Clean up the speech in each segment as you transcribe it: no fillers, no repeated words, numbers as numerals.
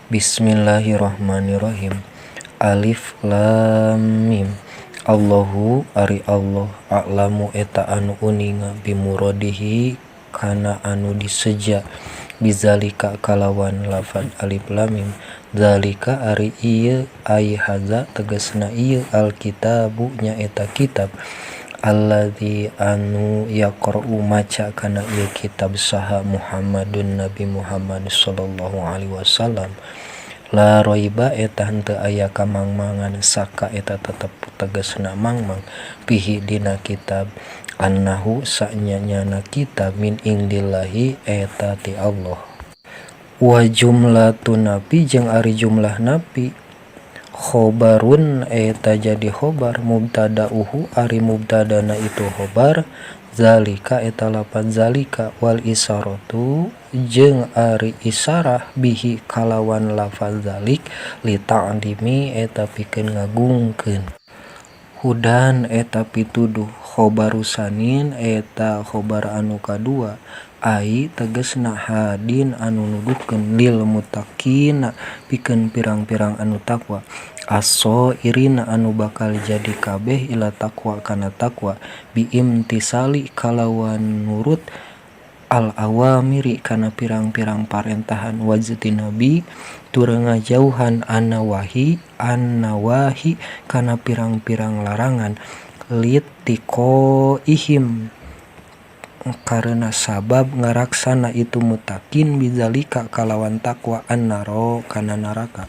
Bismillahirrahmanirrahim. Alif Lam Mim. Allahu ari Allah a'lamu eta anu uninga bimuradihi kana anu diseja bizalika kalawan lafad alif lam mim. Zalika ari ieu ai hadza tegasna ieu alkitabu nyaeta kitab alladzi anu yaqra'u maca kana ieu kitab saha Muhammadun Nabi Muhammad sallallahu alaihi wasallam. La raiba eta henteu aya kamangmangan saka eta tetep tegasna mangmang fihi dina kitab annahu sanyanyana kitab min indillahi eta ti Allah. Wa jumlatun nafi jeung ari jumlah nafi khobarun eta jadi khobar mubtada'uhu ari mubtadana itu khobar zalika eta lapad zalika wal isaratu jeung ari isarah bihi kalawan lafaz zalik li ta'dimi eta pikeun ngagungkeun. Hudan eta pituduh khobaru sanin eta khobar anu kadua ai tegasna hadin anu nuduhkeun lil muttaqina pikeun pirang-pirang anu takwa as-sairina anu bakal jadi kabeh ila takwa kana takwa biimtisali kalawan nurut al awamiri kana pirang-pirang parentahan wajtinabi tur ngajauhan annawahi annawahi kana pirang-pirang larangan litiqaihim karena sabab ngaraksana itu muttaqin bizalika kalawan takwa annaro kana neraka.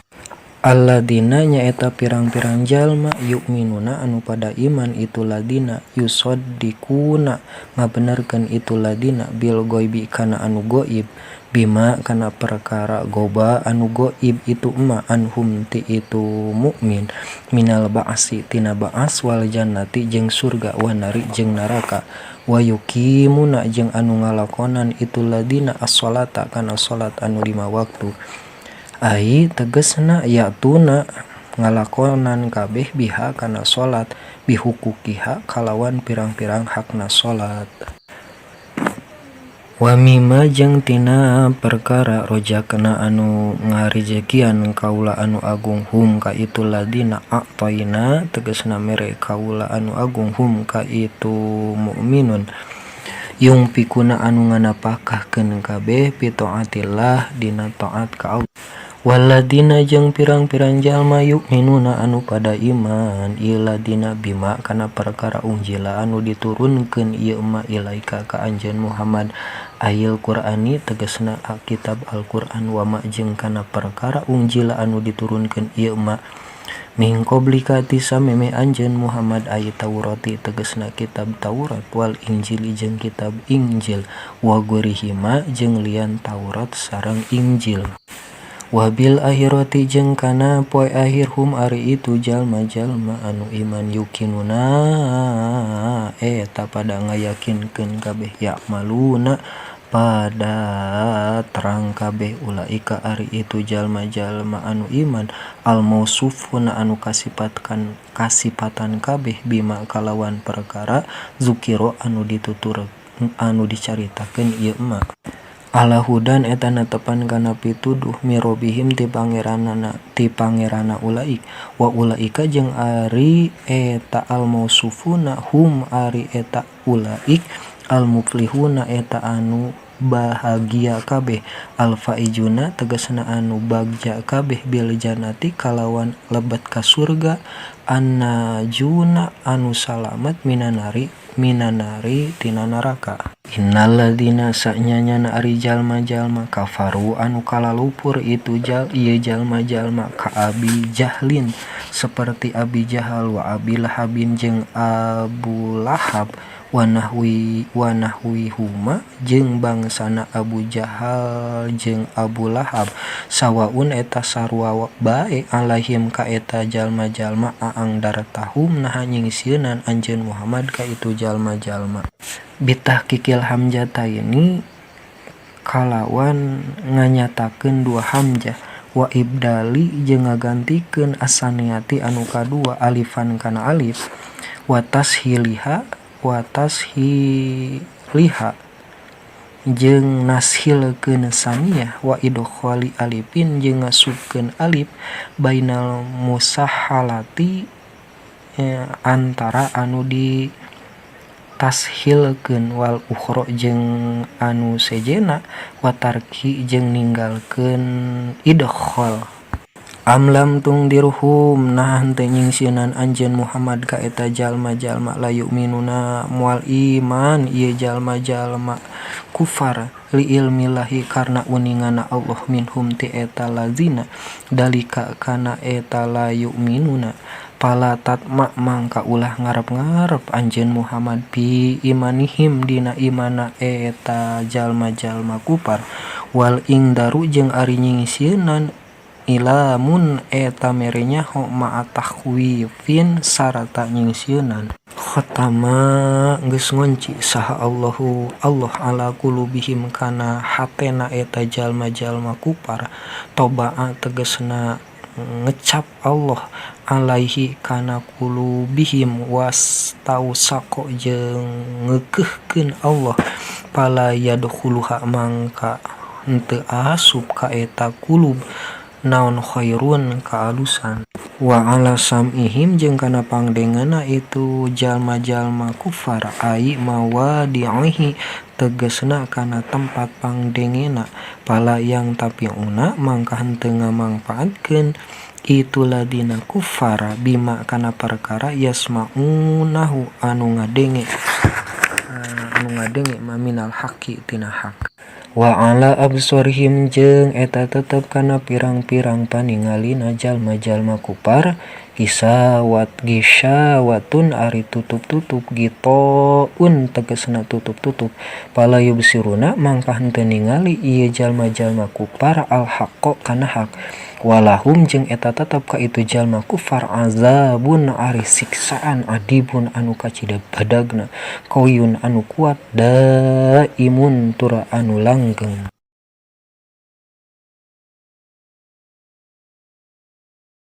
Alladina nyaeta pirang-pirang jalma yu'minuna anu pada iman itu ladina yusaddiquna ngabenerkeun itu ladina bil ghaibi kana anu gaib bima kana perkara goba anu gaib itu ma anhum ti itu mukmin minal ba'si tina ba'as wal jannati jeung surga wanari jeung neraka wa yuqimuna jeung anu ngalakonan itu ladina as-sholata kana salat anu 5 waktu. Ai tegasna yatuna ngalakonan kabeh biha kana salat bihuquqiha kalawan pirang-pirang hakna salat. Wa mimma jeung tina perkara rojakna anu ngarijekian kaula anu agung hum ka itu ladina a'taina tegasna mere kaula anu agung hum ka itu mukminun yung pikuna anu nganapakahkeun kabeh fi taatillah dina taat ka Allah. Waladina jeung pirang-pirang jalma yu'minuna anu pada iman ieu ladina bima kana perkara unjila anu diturunkeun ieu ma ilaika ka anjeun Muhammad ayil Qur'ani tegasna kitab Al-Qur'an wa ma jeung kana perkara unjila anu diturunkeun ieu ma min qablika ti sameme anjeun Muhammad ay Taurati tegasna kitab Taurat wal Injili jeung kitab Injil wa gurihima jeung lian Taurat sareng Injil. Wabil akhirati jeung kana poe akhir hum ari itu jalma-jalma anu iman yukinuna eta pada ngayakinkeun kabeh ya'maluna pada terang kabeh ulaika ari itu jalma-jalma anu iman al mausufuna anu kasipatan kasipatan kabeh bima kalawan perkara zukiro anu ditutur anu dicaritakeun ieu ma. Ala hudan eta netepan kana pituduh mirobihim ti pangeranna ulaik wa ulaika jeung ari eta al mausufuna hum ari eta ulaik al muflihuna eta anu bahagia kabeh al faizuna tegasna anu bagja kabeh bil jannati kalawan lebet ka surga annajuna anu salamet minanari tina neraka. Innalladzina sanyanyana ari jalma-jalma kafaru anu kalalupur itu ieu jalma-jalma ka Abi Jahlin seperti Abi Jahal wa Abi Lahabin jeung Abu Lahab wa nahwihuma jeung bangsana Abu Jahal jeung Abu Lahab sawaun eta sarua bae alaihim ka eta jalma-jalma aang dartahum naha nyingsieunan anjeun Muhammad ka itu jalma-jalma. Bitahqiqil hamzataini kalawan nganyatakeun dua hamzah wa ibdali jeung ngagantikeun asaniati anu kadua alifan kana alif wa tashiliha Jeung nashilkeun saniyah wa idkhali alifin jeung ngasupkeun alif bainal musahhalati antara anu di tashilkeun wal ukhra jeung anu sejenna wa tarki jeung ninggalkeun idkhal. Am lam tungdirhum nah henteu nyingsieunan anjeun Muhammad ka eta jalma-jalma la yu'minuna moal iman ieu jalma-jalma kufar li ilmillahi karna uningana Allah minhum ti eta lazina dalika kana eta la yu'minuna pala tatma mangka ulah ngarep-ngarep anjeun Muhammad bi imanihim dina imana eta jalma-jalma kufar wal ingdaru jeung ari nyingsieunan ilamun eta mere nyaho ma'a takhwifin sarta nyingsieunan. Khatama geus ngonci saha Allahu Allah ala qulubihim kana hatena eta jalma-jalma kufar toba'a tegasna ngecap Allah alaihi kana qulubihim wastausaqa jeung ngeukeurkeun Allah pala yadkhuluha mangka henteu asup ka eta qulub naon khairun kaalusan. Wa ala sam'ihim jeung kana pangdengena itu jalma-jalma kufar ai mawadi'ihi tegasna kana tempat pangdengena pala yang tapiuna mangka henteu ngamangpaatkeun itu ladina kufar bima kana perkara yasma'unahu anu ngadenge maminal haqi tina hak. Wa ala absorihim jeung eta tetep kana pirang-pirang paningalina jalma-jalma kufar gisawat gisawatun ari tutup-tutup gitoun tegasna tutup-tutup pala yubsiruna mangka henteu ningali ieu jalma-jalma kufar al haqqo kana hak walahum jeung eta tetep ka itu jalma kufar azabun ari siksaan adibun anu kacida badagna qawiyyun anu kuat daimun tur anu langgeng.